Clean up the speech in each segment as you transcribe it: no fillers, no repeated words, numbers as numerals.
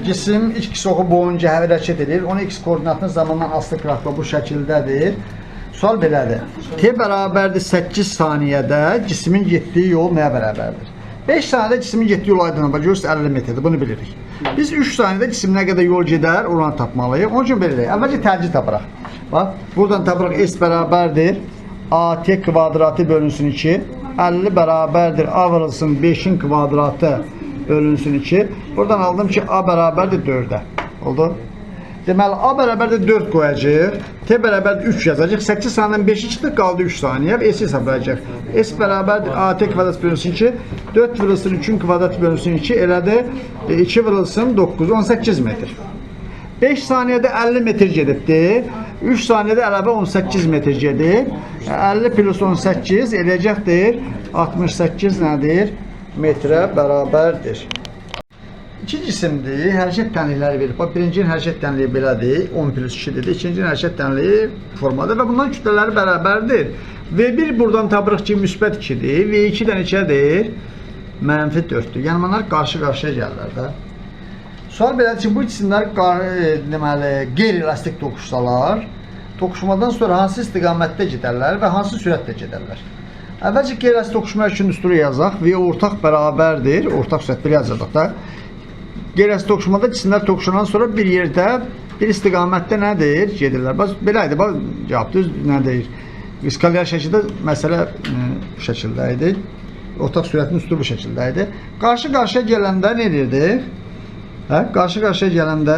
Cisim x oxu boyunca hərəkət edir. Onun x koordinatını zamandan asılı qrafika bu şəkildədir. Sual belədir. T bərabərdir 8 saniyədə cismin getdiyi yol nəyə bərabərdir? 5 saniyədə cismin getdiyi yol aydındır. Bax, görürsünüz 50 metrdir. Bunu bilirik. Biz 3 saniyədə cisim nə qədər yol gedər, oranı tapmalıyıq. Onun üçün belə deyək. Əvvəlcə tərcih tapırıq. Bax, buradan tapırıq S bərabərdir AT kvadratı bölünsün 2. 50 bərabərdir A vurulsun 5-in kvadratı bölünsün 2. Buradan aldım ki A bərabərdir 4-ə. Oldu? Deməli A bərabərdir 4 qoyacağıq. T bərabərdir 3 yazacağıq. 8 saniyədən 5-i çıxdı, qaldı 3 saniyə. S hesablayacaq. S bərabərdir AT kvadrat bölünsün 2. 4 vurulsun 3-ün kvadratı bölünsün 2. Elədir 2 vurulsun 9, 18 metr. 5 saniyədə 50 metr gedibdi. 3 saniyədə əlavə 18 metr gedib. 50 plus 18 eləyəcəkdir. 68 nədir? Metrə bərabərdir. İki cisimdir, hərəkət tənlikləri verib. Bax, birincinin hərəkət tənliyi belədir, 10 plus 2 dedi. İkincinin hərəkət tənliyi formadır və bunların kütlələri bərabərdir. V1 buradan tapırıq ki, müsbət 2-dir. V2 də neçədir? Mənfi 4-dür. Yəni bunlar qarşı-qarşıya gəlirlər də. Sual belədir ki, bu cisimlər deməli qeyri-elastik toqquşsalar, toqquşmadan sonra hansı istiqamətdə gedərlər və hansı sürətlə gedərlər? Əvvəlcə qeyri-elastik toqquşma üçün düsturu yazaq. V ortaq bərabərdir. Ortaq sürət belə yazacaq da. Qeyri-elastik toqquşmada cisimlər toqquşandan sonra bir yerdə bir istiqamətdə nədir? Gedirlər. Bax belə idi. Bax cavab düz nədir? Skalyar şəkildə məsələ bu şəkildə idi. Ortaq sürətin düsturu bu şəkildə idi. Qarşı-qarşıya gələndə nə edirdik? Hə, qarşı-qarşıya gələndə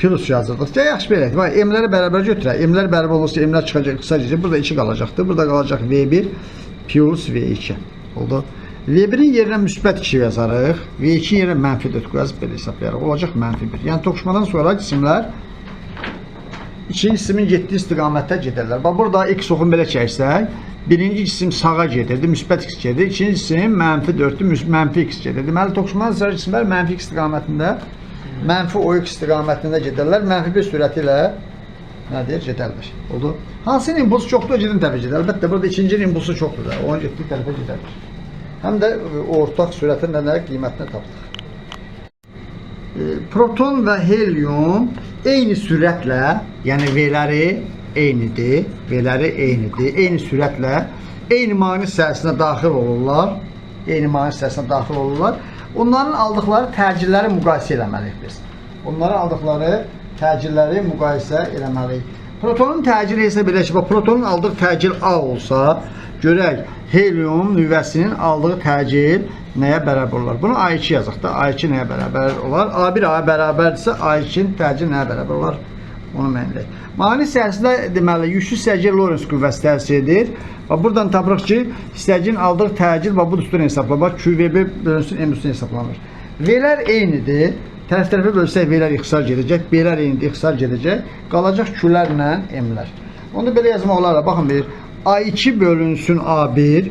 plus yazırdıq. Ya, yaxşı belə. Bax, m-ləri bərabər götürək. M-lər bərabər olursa m-lər çıxacaq, qısa. Burada 2 qalacaqdır. Burada qalacaq V1 plus V2. Oldu. V1-in yerinə müsbət 2 yazarıq. V2-in yerinə mənfi 4 qoyarıq, belə hesablayarıq. Olacaq mənfi 1. Yəni toqquşmadan sonra cisimlər ikinci cismin getdiyi istiqamətdə gedərlər. Bax, burada x oxunu belə çəksək, birinci cisim sağa gedirdi, müsbət x gedir. İkinci cisim mənfi 4-dür, mənfi x gedir. Deməli, toqquşmadan sonra cisimlər mənfi x istiqamətində, mənfi OX istiqamətində gedərlər. Mənfi 1 sürəti ilə nədir? Gedərlər. Oldu. Hansının impulsu çoxdur, o gedən tərəfə gedər. Əlbəttə, burada ikincinin impulsu çoxdur da. Onun getdiyi tərəfə gedərlər. Həm də ortaq sürətin də qiymətini tapdıq. Proton və helium eyni sürətlə, yəni V-ləri eynidir, V-ləri eynidir, eyni sürətlə eyni maqnit sahəsinə daxil olurlar. Eyni maqnit sahəsinə daxil olurlar. Onların aldıqları təcilləri müqayisə eləməliyik biz. Onların aldıqları təcilləri müqayisə eləməliyik. Protonun təcili hesab edək ki, bax, protonun aldığı təcil A olsa, görək helium nüvəsinin aldığı təcil nəyə bərabər olar? Bunu A2 yazaq da. A2 nəyə bərabər olar? A1 A bərabərdirsə A2-nin təcili nəyə bərabər olar? Onu müəyyən edək. Maqnit sahəsində deməli yüklü hissəcik Lorentz qüvvəsi təsir edir. Və buradan tapırıq ki, hissəciyin aldığı təcil bax bu düsturla hesablanır. Bax QVB bölünsün M düsturuna hesablanır. V-lər eynidir. Tərəf tərəfə bölsək V-lər ixtisar gedəcək, B-lər eynidir, ixtisar gedəcək. Qalacaq Q-lərlə M-lər. Onu belə yazmaq olar. Baxın bir A2 bölünsün A1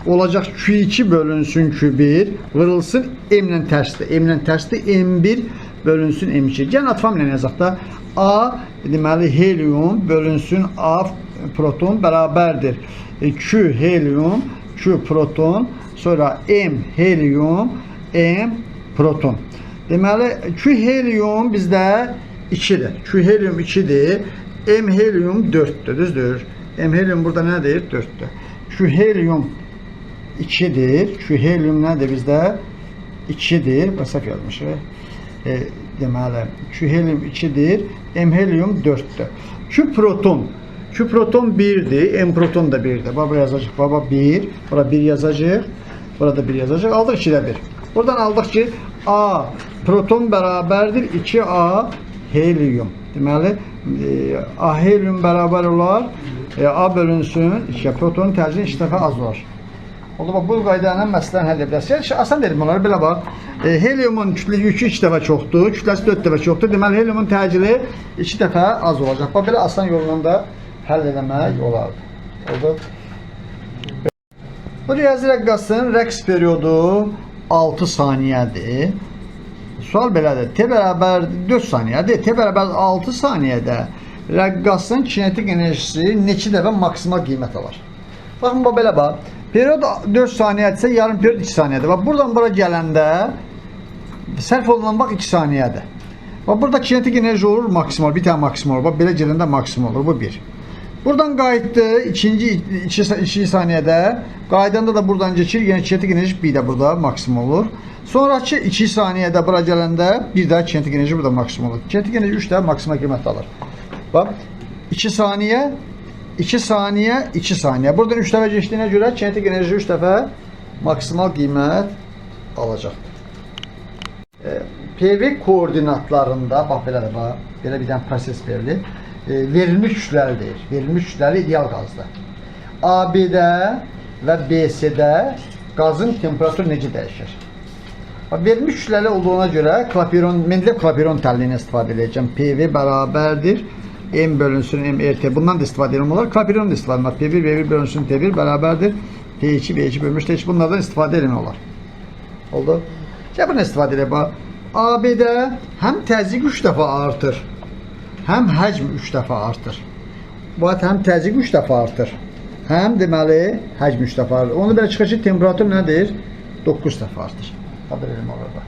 olacaq Q2 bölünsün Q1 vurulsun M ilə tərsdir. M ilə tərsdir. M1 bölünsün M2. Gəlin at familiyanı yazaq da. A deməli helium bölünsün A proton bərabərdir. Q helium, Q proton, sonra M helium, M proton. Deməli Q helium bizdə 2-dir. Q helium 2-dir. M helium 4-dür, düzdür? M helium burada nədir? 4-dür. Q helium 2-dir. Q helium nədir bizdə? 2-dir. Bax, səhv yazmışıq. Deməli, Q helium 2-dir. M helium 4-dür. Q proton. Q proton 1-dir. M proton da 1-dir. Bax, buraya yazacaq. Baba 1. Bura 1 yazacaq. Burada 1 yazacaq. Aldıq 2-də 1. Buradan aldıq ki, A proton bərabərdir 2A helium. Deməli, A helium bərabər olar. A bölünsün 2. Protonun təcili 2 dəfə az olar. Oldu, bax, bu qayda ilə məsələni həll edə bilərsiniz. Yəni, asan dedim onları, belə bax. Heliumun kütlə yükü 2 dəfə çoxdur, kütləsi 4 dəfə çoxdur. Deməli, heliumun təcili 2 dəfə az olacaq. Bax, belə asan yolla da həll eləmək olardı. Oldu. Bu riyazi rəqqasın rəqs periodu 6 saniyədir. Sual belədir. T bərabər 4 saniyədir. T bərabər 6 saniyədə rəqqasın kinetik enerjisi neçə dəfə maksimal qiymət alar? Baxın, bu belə bax. Period 4 saniyədirsə, yarım period 2 saniyədir. Bax, buradan bura gələndə Sərf olunan vaxt 2 saniyədir. Bax, burada kinetik enerji olur maksimal, bir tane maksimal olur. Bax, belə gedəndə maksimal olur, bu 1. Buradan qayıtdı, ikinci 2 saniyədə, qayıdanda da buradan keçir, yəni kinetik enerji bir də burada maksimum olur. Sonraki 2 saniyədə bura gələndə bir daha kinetik enerji burada maksimum olur. Kinetik enerji 3 dəfə maksimal qiymət alır. Bax, 2 saniyə, 2 saniyə, 2 saniyə. Buradan 3 dəfə keçdiyinə görə kinetik enerji 3 dəfə maksimal qiymət alacaqdır. PV koordinatlarında, bax belədir, bax, belə bir dənə proses verilir. Verilmiş kütlələri deyir. Verilmiş kütlələri ideal qazda. AB-də və BC-də qazın temperaturu necə dəyişir? Bax, verilmiş kütlələri olduğuna görə Clapeyron, Mendeleev-Clapeyron təhlilindən istifadə edəcəm. PV bərabərdir M bölünsün MRT. Bundan da istifadə etmək olar. Clapeyron da istifadə etmək. P1 V1 bölünsün T1 bərabərdir P2 V2 bölünmüş T2. Bunlardan istifadə etmək olar. Oldu? Gəl bunu istifadə edək. Bax, AB-də həm təzyiq 3 dəfə artır, həm həcm 3 dəfə artır. Bu həm təzyiq 3 dəfə artır, həm deməli həcm 3 dəfə artır. Onu belə çıxır ki, temperatur nədir? 9 dəfə artır. Haber eləmək olar bax.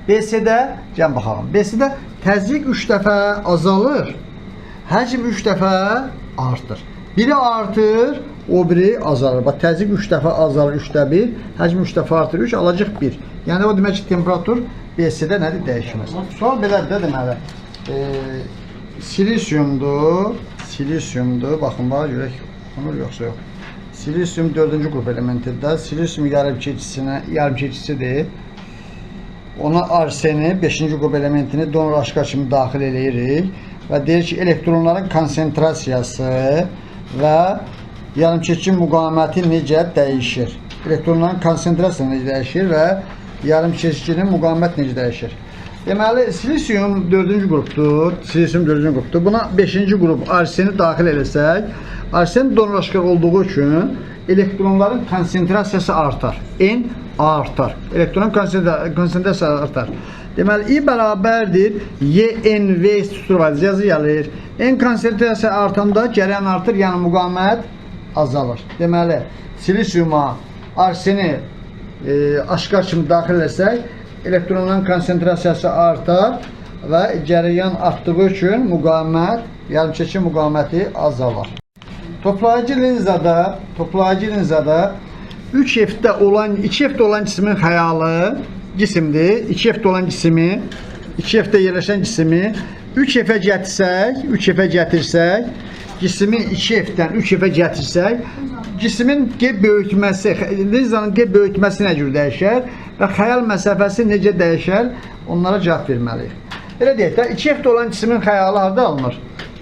BC-də, gəl baxalım. BC-də təzyiq 3 dəfə azalır, həcm 3 dəfə artır. Biri artır, o biri azalır. Bax, təzyiq 3 dəfə azalır, 3-də 1, həcm 3 dəfə artır, 3, alacaq 1. Yəni o demək ki, temperatur BC-də nədir? Dəyişməz. Sual belədir də deməli. Silisiumdur, silisiumdur. Baxın, bax, görək oxunur yoxsa yox. Silisium 4-cü qrup elementidir. Silisium yarımkeçisidir. Ona arseni, 5-ci qrup elementini donor aşkar kimi daxil eləyirik və deyir ki, elektronların konsentrasiyası və yarımkeçici müqaviməti necə dəyişir? Elektronların konsentrasiyası necə dəyişir və yarımkeçicinin müqaviməti necə dəyişir? Deməli, silisium 4-cü qrupdur. Silisium 4-cü qrupdur. Buna 5-ci qrup arseni daxil eləsək, arsen donor aşkar olduğu üçün elektronların konsentrasiyası artar. N artar. Elektron konsentrasiyası artar. Deməli, I bərabərdir YNV struktur var, yazı gəlir. N konsentrasiyası artanda cərəyan artır, yəni müqavimət azalır. Deməli, silisiuma arseni aşkar kimi daxil eləsək, elektronların konsentrasiyası artar və cərəyan artdığı üçün müqavimət, yarımkeçici müqaviməti azalar. Toplayıcı linzada 3 F-də olan, 2 F-də olan cismin xəyalı cisimdir. 2 F-də olan cismi, 2 F-də yerləşən cismi 3 F-ə gətirsək, 3 F-ə gətirsək, cismi 2 F-dən 3 F-ə gətirsək, cismin G böyütməsi, linzanın G böyütməsi nə cür dəyişər və xəyal məsafəsi necə dəyişər, onlara cavab verməliyik. Belə deyək də, 2 F-də olan cismin xəyalı harda alınır?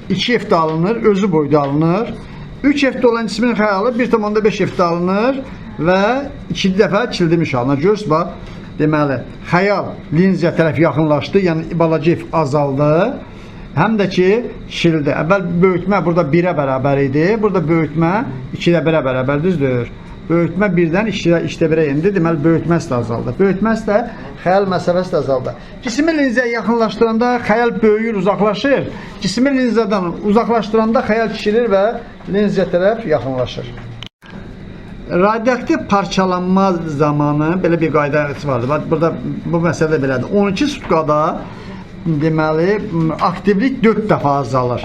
2 F-də alınır, özü boyda alınır. 3 F-də olan cismin xəyalı 1,5 F-də alınır və 2 dəfə çildilmiş alınır. Görürsünüz, bax, deməli, xəyal linzaya tərəf yaxınlaşdı, yəni balaca F azaldı. Həm də ki, kiçildi. Əvvəl böyütmə burada 1-ə bərabər idi. Burada böyütmə 2-də 1-ə bərabər, düzdür? Böyütmə 1-dən 2-də 1-ə endi. Deməli, böyütməsi də azaldı. Böyütməsi də xəyal məsafəsi də azaldı. Cismi linzaya yaxınlaşdıranda xəyal böyüyür, uzaqlaşır. Cismi linzadan uzaqlaşdıranda xəyal kiçilir və linzaya tərəf yaxınlaşır. Radioaktiv parçalanma zamanı belə bir qayda vardır. Bax, burada bu məsələ də belədir. 12 sutkada deməli, aktivlik 4 dəfə azalır.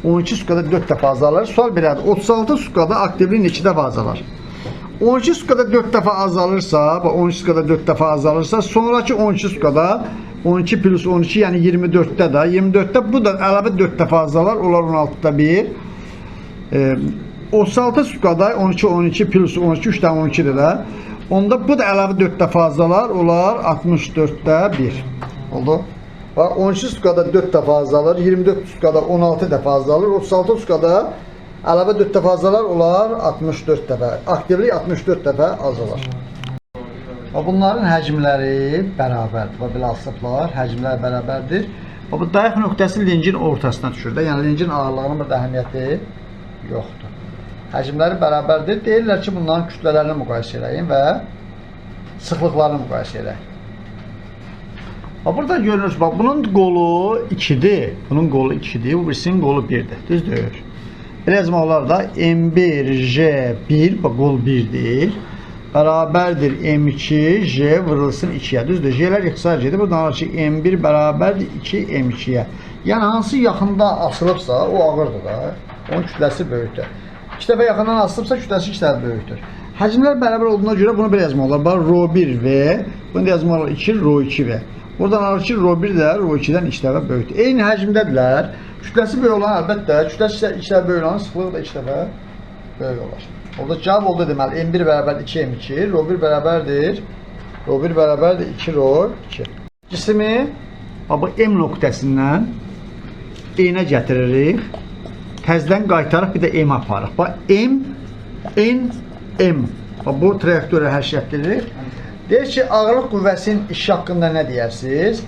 12 sutkada 4 dəfə azalır. Sual belədir. 36 sutkada aktivlik neçə dəfə azalar? 12 sutkada 4 dəfə azalırsa, bax 12 sutkada 4 dəfə azalırsa, sonraki 12 sutkada 12 plus 12, yəni 24-də də, 24-də bu da əlavə 4 dəfə azalar, olar 16-da 1. 36 sutkada 12, 12 plus 12, 3 dənə 12-dir də. Onda bu da əlavə 4 dəfə azalar, olar 64-də 1. Oldu? Bax, 12 sutkada 4 dəfə azalır, 24 sutkada 16 dəfə azalır, 36 sutkada əlavə 4 dəfə azalar, olar 64 dəfə. Aktivlik 64 dəfə azalar. Bax, bunların həcmləri bərabərdir. Bax, belə alsıblar, həcmlər bərabərdir. Bax, bu dayaq nöqtəsi lincin ortasına düşür də. Yəni, lincin ağırlığının burada əhəmiyyəti yoxdur. Həcmləri bərabərdir. Deyirlər ki, bunların kütlələrini müqayisə eləyin və sıxlıqlarını müqayisə eləyin. Bax, burada görünür, bax, bunun qolu 2-dir. Bunun qolu 2-dir, bu birisinin qolu 1-dir. Düzdür? Belə yazmaq olar da M1, J1, bax, qol 1-dir. bərabərdir M2 J vurulsun 2-yə. Düzdür, J-lər ixtisar gedir. Buradan alır ki, M1 bərabərdir 2 M2-yə. Yəni hansı yaxında asılıbsa, o ağırdır da. Onun kütləsi böyükdür. 2 dəfə yaxından asılıbsa, kütləsi 2 dəfə böyükdür. Həcmlər bərabər olduğuna görə bunu belə yazmaq olar. Bax, Rho1 V, bunu da yazmaq olar 2 Rho2 V. Buradan alır ki, Rho1 də Rho2-dən 2 dəfə böyükdür. Eyni həcmdədirlər. Kütləsi böyük olan əlbəttə, kütləsi 2 dəfə böyük olan sıxlığı da 2 dəfə böyük olar. Orada cavab oldu deməli, M1 bərabərdir 2 M2, Rho1 bərabərdir. Rho1 bərabərdir 2 Rho2. Cismi bu M nöqtəsindən N-ə gətiririk. Təzdən qaytaraq bir də M aparırıq. Bax, M, N, M. Bax, bu trayektoriya hərəkət edirik. Deyir ki, ağırlıq qüvvəsinin işi haqqında nə deyərsiniz?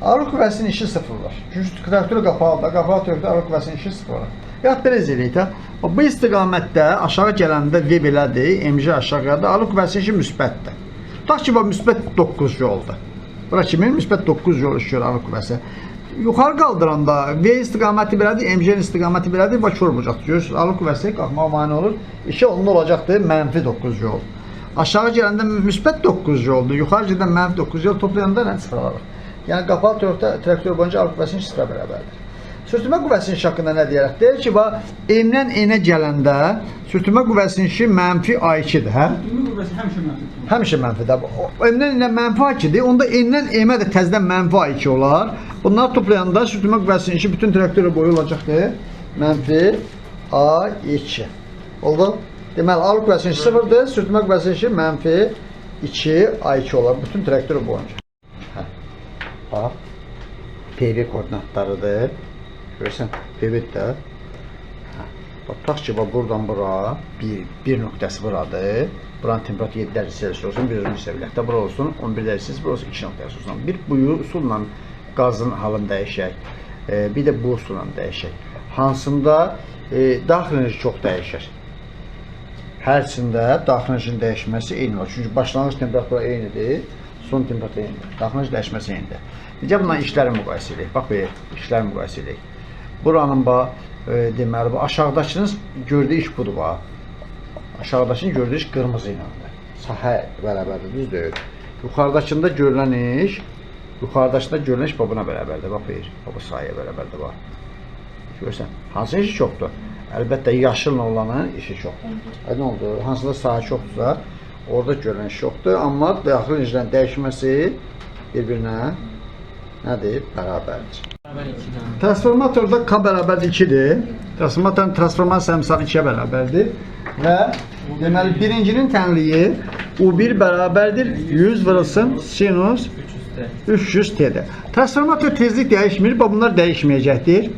Ağırlıq qüvvəsinin işi sıfır olar. Çünki trayektoriya qapalıdır. Qapalı trayektoriya ağırlıq qüvvəsinin işi sıfır olar. Yaxud belə eləyək də. Bu istiqamətdə aşağı gələndə V belədir, MG aşağıyadır. Ağırlıq qüvvəsinin işi müsbətdir. Tutaq ki, bax, müsbət 9 yoldur. Bura kimi müsbət 9 yol iş görür ağırlıq qüvvəsi. Yuxarı qaldıranda V istiqaməti belədir, MG istiqaməti belədir, bax kör bucaqdır. Görürsünüz, ağırlıq qüvvəsi qalxmağa mane olur. İşi onda olacaqdır mənfi 9 yol. Aşağı gələndə müsbət 9 yoldur, yuxarı gedən mənfi 9 yol toplayanda nə sıfır alırıq. Yəni qapalı trayektoriya boyunca ağırlıq qüvvəsinin sıfıra bərabərdir. Sürtünmə qüvvəsinin işi haqqında nə deyərək? Deyir ki, bax, M-dən N-ə gələndə sürtünmə qüvvəsinin işi mənfi A2-dir, hə? Sürtünmə qüvvəsi həmişə mənfidir. Həmişə mənfidir. M-dən N-ə mənfi A2-dir. Onda N-dən M-ə də təzədən mənfi A2 olar. Bunları toplayanda sürtünmə qüvvəsinin işi bütün trayektoriya boyu olacaqdır. Mənfi A2. Oldu? Deməli, ağırlıq qüvvəsinin işi sıfırdır, sürtünmə qüvvəsinin işi mənfi 2 A2 olar bütün trayektoriya boyunca. Hə. Bax, PV koordinatlarıdır. Görürsən, PV də. Hə. Bax, tutaq ki, bax, buradan bura bir nöqtəsi buradır. Buranın temperaturu 7 dərəcə Selsius olsun, bir özünü hesab də bura olsun, 11 dərəcə Selsius, bura olsun, 2 nöqtəsi olsun. Bir bu üsulla qazın halını dəyişək, bir də bu üsulla dəyişək. Hansında daxil enerji çox dəyişir. Hərsində daxil enerjinin dəyişməsi eyni olur. Çünki başlanğıc temperatura eynidir, son temperatura eynidir. Daxil enerji dəyişməsi eynidir. Necə bundan işləri müqayisə edək? Bax, belə işləri müqayisə edək. Buranın bax, deməli, bu aşağıdakının gördüyü iş budur bax. Aşağıdakının gördüyü iş qırmızı ilədir. Sahə bərabərdir, düz deyil. Yuxarıdakında görülən iş, bax buna bərabərdir. Bax, buyur. Bax, bu sahəyə bərabərdir bax. Görürsən, hansının işi çoxdur? Əlbəttə, yaşılla olanın işi çoxdur. Nə oldu? Hansında sahə çoxdursa, orada görülən iş çoxdur. Amma daxil enerjilərin dəyişməsi bir-birinə nədir? Bərabərdir. Bərabər 2-dən. Transformatorda K bərabərdir 2-dir. Transformatorun transformasiya əmsalı 2-yə bərabərdir. Və deməli, birincinin tənliyi U1 bərabərdir 100 vurulsun sinus 300 T-dir. Transformator tezlik dəyişmir, bax bunlar dəyişməyəcəkdir.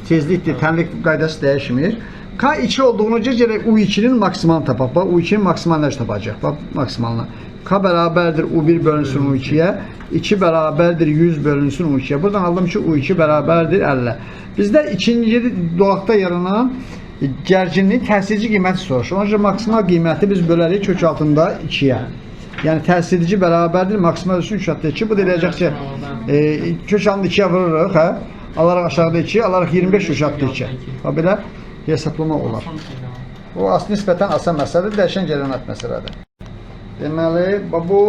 Tezlikdir, tənlik qaydası dəyişmir. K2 olduğuna görə gərək U2-nin maksimalını tapaq. Bax, U2-nin maksimal enerji tapacaq. Bax, maksimalını. K bərabərdir U1 bölünsün U2-yə. 2 bərabərdir 100 bölünsün U2-yə. Buradan aldım ki, U2 bərabərdir 50. Bizdə ikinci dolaqda yaranan gərginliyin təsirci qiyməti soruşur. Ona görə maksimal qiyməti biz bölərik kök altında 2-yə. Yəni təsir edici bərabərdir maksimal ölçüsü 3 altında 2. Bu da eləyəcək ki, kök altında 2-yə vururuq, hə? Alaraq aşağıda 2, alaraq 25 kök altında 2. Ha, belə hesablama olar. O nisbətən asan məsələdir, dəyişən gərənət məsələdir. Deməli, bu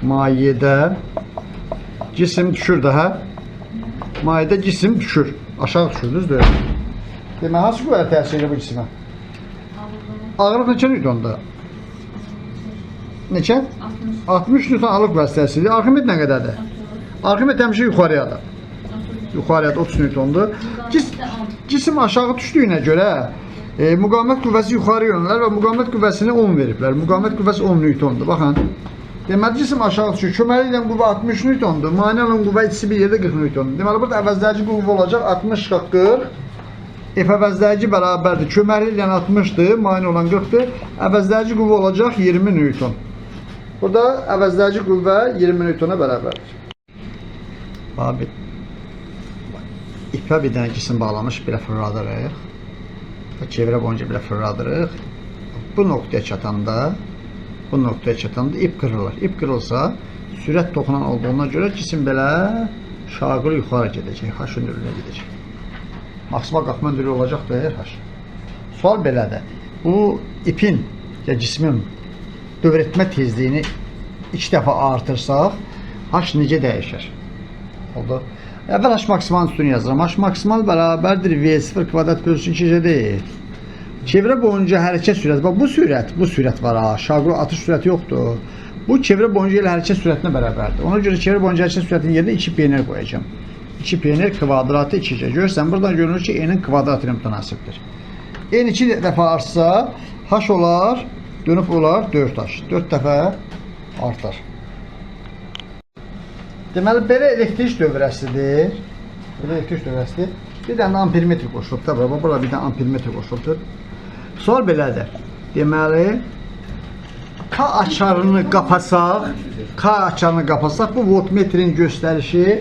mayedə cisim düşür də, hə? Mayedə cisim düşür. Aşağı düşür, düzdür? Deməli, hansı qüvvə təsir edir bu cisimə? Ağırlıq neçə newtondur? Neçə? 60 newton ağırlıq qüvvəsi təsir edir. Arximed nə qədərdir? Arximed həmişə yuxarıyadır. Yuxarıyadır, 30 newtondur. Cisim aşağı düşdüyünə görə müqavimət qüvvəsi yuxarı yönələr və müqavimət qüvvəsini 10 veriblər. Müqavimət qüvvəsi 10 newtondur. Baxın. Deməli, cisim aşağı düşür. Köməkli ilə qüvvə 60 newtondur. Mane olan qüvvə ikisi bir yerdə 40 newtondur. Deməli, burada əvəzləyici qüvvə olacaq 60 40. F əvəzləyici bərabərdir. Köməkli ilə 60-dır, mane olan 40-dır. Əvəzləyici qüvvə olacaq 20 newton. Burada əvəzləyici qüvvə 20 newtona bərabərdir. Bax, ipə bir dənə cisim bağlamış, belə fırladırıq. Çevrə boyunca belə fırladırıq. Bu nöqtəyə çatanda, ip qırılır. İp qırılsa, sürət toxunan olduğuna görə cisim belə şaqıl yuxarı gedəcək, H hündürlüyünə gedəcək. Maksimal qalxma hündürlüyü olacaqdır H. Sual belədir. Bu ipin ya cismin dövr etmə tezliyini 2 dəfə artırsaq, H necə dəyişir? Oldu. Əvvəl H maksimal üstünü yazıram. H maksimal bərabərdir V0 kvadrat bölüsün 2G deyil. Çevrə boyunca hərəkət sürəti. Bax bu sürət, bu sürət var ha. Şaqulu atış sürəti yoxdur. Bu çevrə boyunca elə hərəkət sürətinə bərabərdir. Ona görə çevrə boyunca hərəkət sürətinin yerinə 2 PNR qoyacağam. 2 PNR kvadratı 2G. Görürsən, buradan görünür ki, N-in kvadratı ilə mütənasibdir. N 2 dəfə artsa, H olar, dönüb olar 4H. 4 dəfə artar. Deməli, belə elektrik dövrəsidir. Belə elektrik dövrəsidir. Bir dənə ampermetr qoşulub da bura. Bura bir dənə ampermetr qoşulubdur. Sual belədir. Deməli, K açarını qapasaq, K açarını qapasaq, bu voltmetrin göstərişi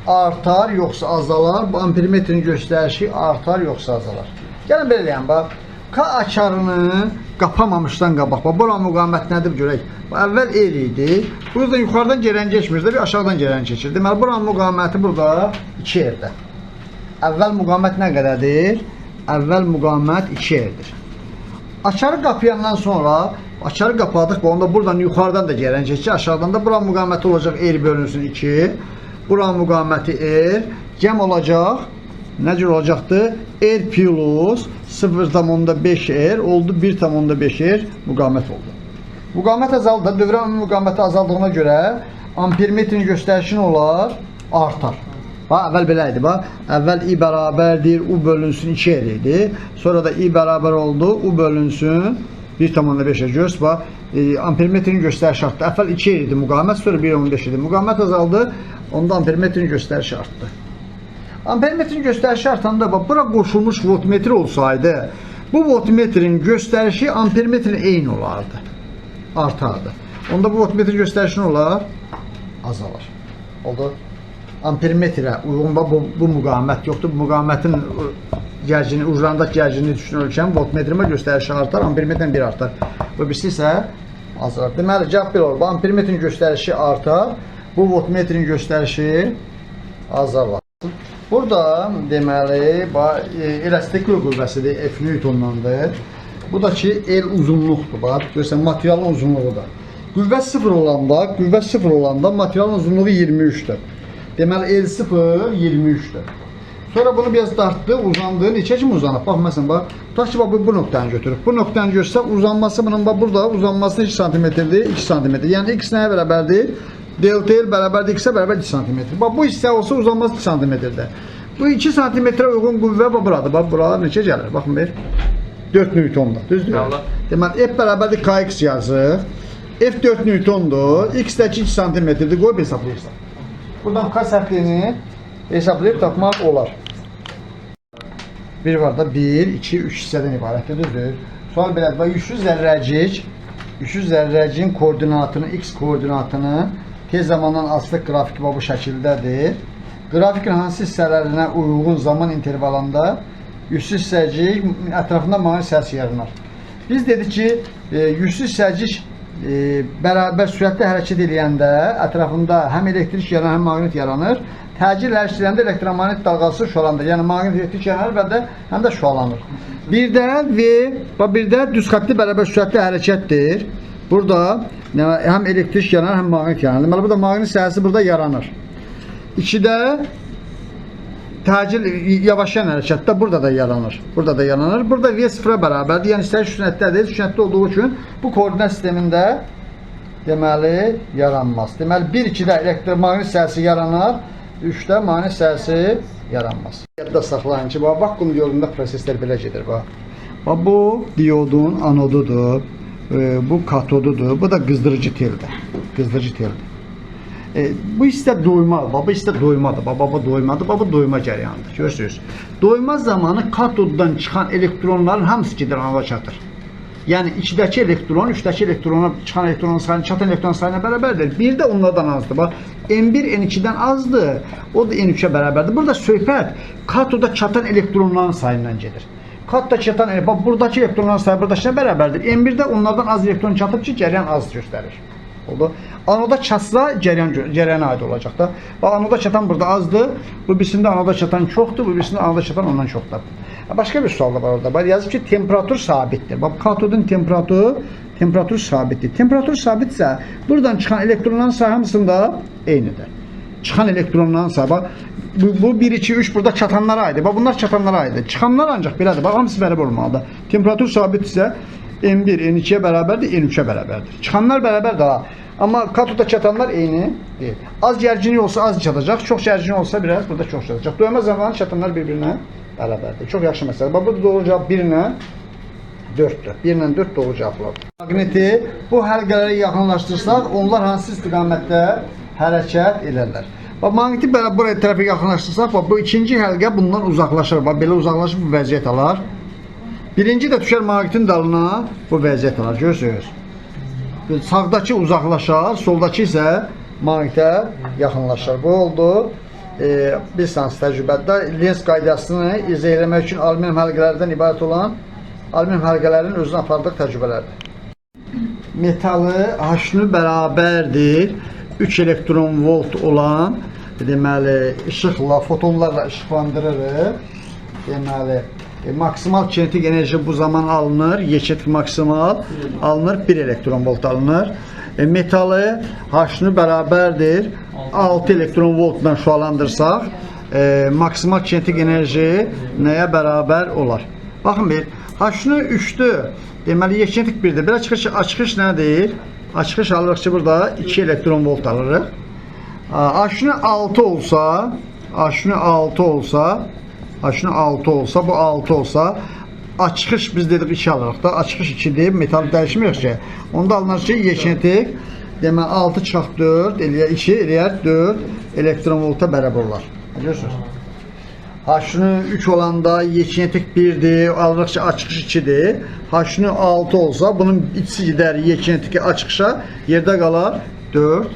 artar yoxsa azalar, bu ampermetrin göstərişi artar yoxsa azalar. Gəlin belə deyəm, bax. K açarını qapamamışdan qabaq, bax, bura müqavimət nədir görək. Bax, əvvəl R idi. Buradan yuxarıdan gələn keçmir də, bir aşağıdan gələn keçir. Deməli, buranın müqaviməti burada 2R-də. Əvvəl müqavimət nə qədərdir? Əvvəl müqavimət 2R-dir. Açarı qapayandan sonra, açarı qapadıq, onda buradan yuxarıdan da gələn keçir, aşağıdan da buranın müqaviməti olacaq R bölünsün 2. Buranın müqaviməti R, cəm olacaq, nə cür olacaqdır? R plus 0,5 R oldu, 1,5 R müqavimət oldu. Müqavimət azaldı, dövrə müqaviməti azaldığına görə ampermetrin göstərişi nə olar? Artar. Bax, əvvəl belə idi, bax. Əvvəl I bərabərdir, U bölünsün 2 R idi. Sonra da I bərabər oldu, U bölünsün 1,5 R. Görürsünüz, bax, ampermetrin göstərişi artdı. Əvvəl 2 R idi müqavimət, sonra 1,5 idi. Müqavimət azaldı, onda ampermetrin göstərişi artdı. Ampermetrin göstərişi artanda, bax, bura qoşulmuş voltmetr olsaydı, bu voltmetrin göstərişi ampermetrin eyni olardı. Artardı. Onda bu voltmetrin göstərişi nə olar? Azalar. Oldu. Ampermetrə uyğun bax, bu müqavimət yoxdur. Bu müqavimətin gərgini, uclarındakı gərginliyi düşünürkən voltmetrimə göstərişi artar, ampermetrdən 1 artar. Bu birisi isə azalar. Deməli, cavab bir olur. Bu ampermetrin göstərişi artar, bu voltmetrin göstərişi azalar. Burada deməli, elastik qüvvəsidir, F Newtondandır. Bu da ki, L uzunluqdur. Bax, görürsən, materialın uzunluğudur. Qüvvə 0 olanda, qüvvə 0 olanda materialın uzunluğu 23-dür. Deməli, L0 23-dür. Sonra bunu biraz dartdı, uzandı. Neçə kimi uzanıb? Bax, məsələn, bax, tutaq ki, bax, bu nöqtəni götürüb. Bu nöqtəni götürsək, uzanması bunun, bax, burada uzanması 2 santimetrdir, 2 santimetr. Yəni, X nəyə bərabərdir? Delta L bərabərdir, X-ə bərabər 2 santimetr. Bax, bu hissə olsa uzanması 2 santimetrdir. Bu 2 santimetrə uyğun qüvvə bax, buradır. Bax, buralar neçə gəlir? Baxın bir. 4 Newtonda, düzdür? Deməli, F bərabərdir KX yazıq. F 4 Newtondur. X də 2 santimetrdir. Qoyub hesablayırsan. Buradan K sərtliyini hesablayıb tapmaq olar. Bir var da 1, 2, 3 hissədən ibarətdir, düzdür? Sual belədir. Bax, yüklü zərrəcik, yüklü zərrəciyin koordinatını, X koordinatını tez zamandan asılıq qrafiki bax, bu şəkildədir. Qrafikin hansı hissələrinə uyğun zaman intervalında yüklü hissəcik ətrafında maqnit səhəsi yaranır. Biz dedik ki, yüklü hissəcik bərabər sürətli hərəkət eləyəndə ətrafında həm elektrik yaranır, həm maqnit yaranır. Təcil hərəkət edəndə elektromaqnit dalğası şüalandır. Yəni maqnit elektrik yaranır və də həm də şüalanır. Bir də V, bax, bir də düz xəttli bərabər sürətli hərəkətdir. Burada həm elektrik yaranır, həm maqnit yaranır. Deməli, burada maqnit sahəsi burada yaranır. 2-də təcil yavaşlayan hərəkətdə burada da yaranır. Burada da yaranır. Burada V sıfıra bərabərdir. Yəni istərik sütunətdədir. Sütunətdə olduğu üçün bu koordinat sistemində deməli yaranmaz. Deməli 1-2-də elektromaqnit sahəsi yaranar, 3-də maqnit sahəsi yaranmaz. Yadda saxlayın ki, bax, vakuum diodunda proseslər belə gedir. Bax. Bax, bu diodun anodudur, bu katodudur, bu da qızdırıcı teldir. Qızdırıcı teldir. Bu hissə doyma, bax, bu hissə doymadır, bax, bu doymadır, bax, bu doyma cəryanıdır. Görürsünüz. Doyma zamanı katoddan çıxan elektronların hamısı gedir anoda çatır. Yəni 2-dəki elektron, 3-dəki elektrona çıxan elektronun sayını çatan elektron sayına bərabərdir. Bir də onlardan azdır. Bax, N1 N2-dən azdır, o da N3-ə bərabərdir. Burada söhbət katoda çatan elektronların sayından gedir. Katoda çatan, bax, buradakı elektronların sayı buradakına bərabərdir. N1-də onlardan az elektron çatıb ki, cəryan az göstərir. Oldu. Anoda çatsa cərəyana aid olacaq da. Bax, anoda çatan burada azdır. Bu birisində anoda çatan çoxdur, bu birisində anoda çatan ondan çoxdur. Başqa bir sual da var orada. Bax, yazıb ki, temperatur sabitdir. Bax, katodun temperaturu sabitdir. Temperatur sabitsə, buradan çıxan elektronların sayı hamısında eynidir. Çıxan elektronların sayı, bax, bu 1, 2, 3 burada çatanlara aiddir. Bax, bunlar çatanlara aiddir. Çıxanlar ancaq belədir. Bax, hamısı bərabər olmalıdır. Temperatur sabitsə, N1, N2-yə bərabərdir, N3-ə bərabərdir. Çıxanlar bərabər daha. Amma katoda çatanlar eyni deyil. Az gərginlik olsa az çatacaq, çox gərginlik olsa biraz burada çox çatacaq. Döymə zamanı çatanlar bir-birinə bərabərdir. Çox yaxşı məsələ. Bax, burada doğru cavab 1 ilə 4-dür. 1 ilə 4 doğru cavablar. Maqniti bu həlqələrə yaxınlaşdırsaq, onlar hansı istiqamətdə hərəkət edərlər? Bax, maqniti belə buraya tərəfə yaxınlaşdırsaq, bax, bu ikinci həlqə bundan uzaqlaşır. Bax, belə uzaqlaşıb bu vəziyyət alar. Birinci də düşər maqnitin dalına, bu vəziyyət alar. Görürsünüz. Sağdakı uzaqlaşar, soldakı isə maqnitə yaxınlaşar. Bu oldu. Bir sans təcrübədə Lenz qaydasını izah eləmək üçün alüminium həlqələrdən ibarət olan alüminium həlqələrinin özünə apardığı təcrübələrdir. Metalı H-nü bərabərdir 3 elektron volt olan, deməli, işıqla, fotonlarla işıqlandırırıq. Deməli, maksimal kinetik enerji bu zaman alınır. Y maksimal alınır. 1 elektron volt alınır. Metalı H-nü bərabərdir 6 elektron voltla şüalandırsaq, maksimal kinetik enerji nəyə bərabər olar? Baxın bir, H-nü 3-dür. Deməli, Y kinetik 1-dir. Belə çıxış, açılış nədir? Açılış alırıq ki, burada 2 elektron volt alırıq. H-nü 6 olsa, H-nü 6 olsa, H-nü 6 olsa, bu 6 olsa, açılış biz dedik 2 alırıq da, açılış 2-dir, metal dəyişmirik ki. Onda alınır ki, Y kinetik, deməli 6 çıxaq 4, eləyər 2, eləyər 4 elektron volta bərabər olar. Görürsünüz? H-nü 3 olanda Y kinetik 1-dir, alırıq ki, açılış 2-dir. H-nü 6 olsa, bunun ikisi gedər Y kinetiki açılışa, yerdə qalar 4.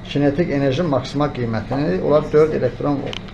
Kinetik enerjinin maksimal qiymətini olar 4 elektron volt.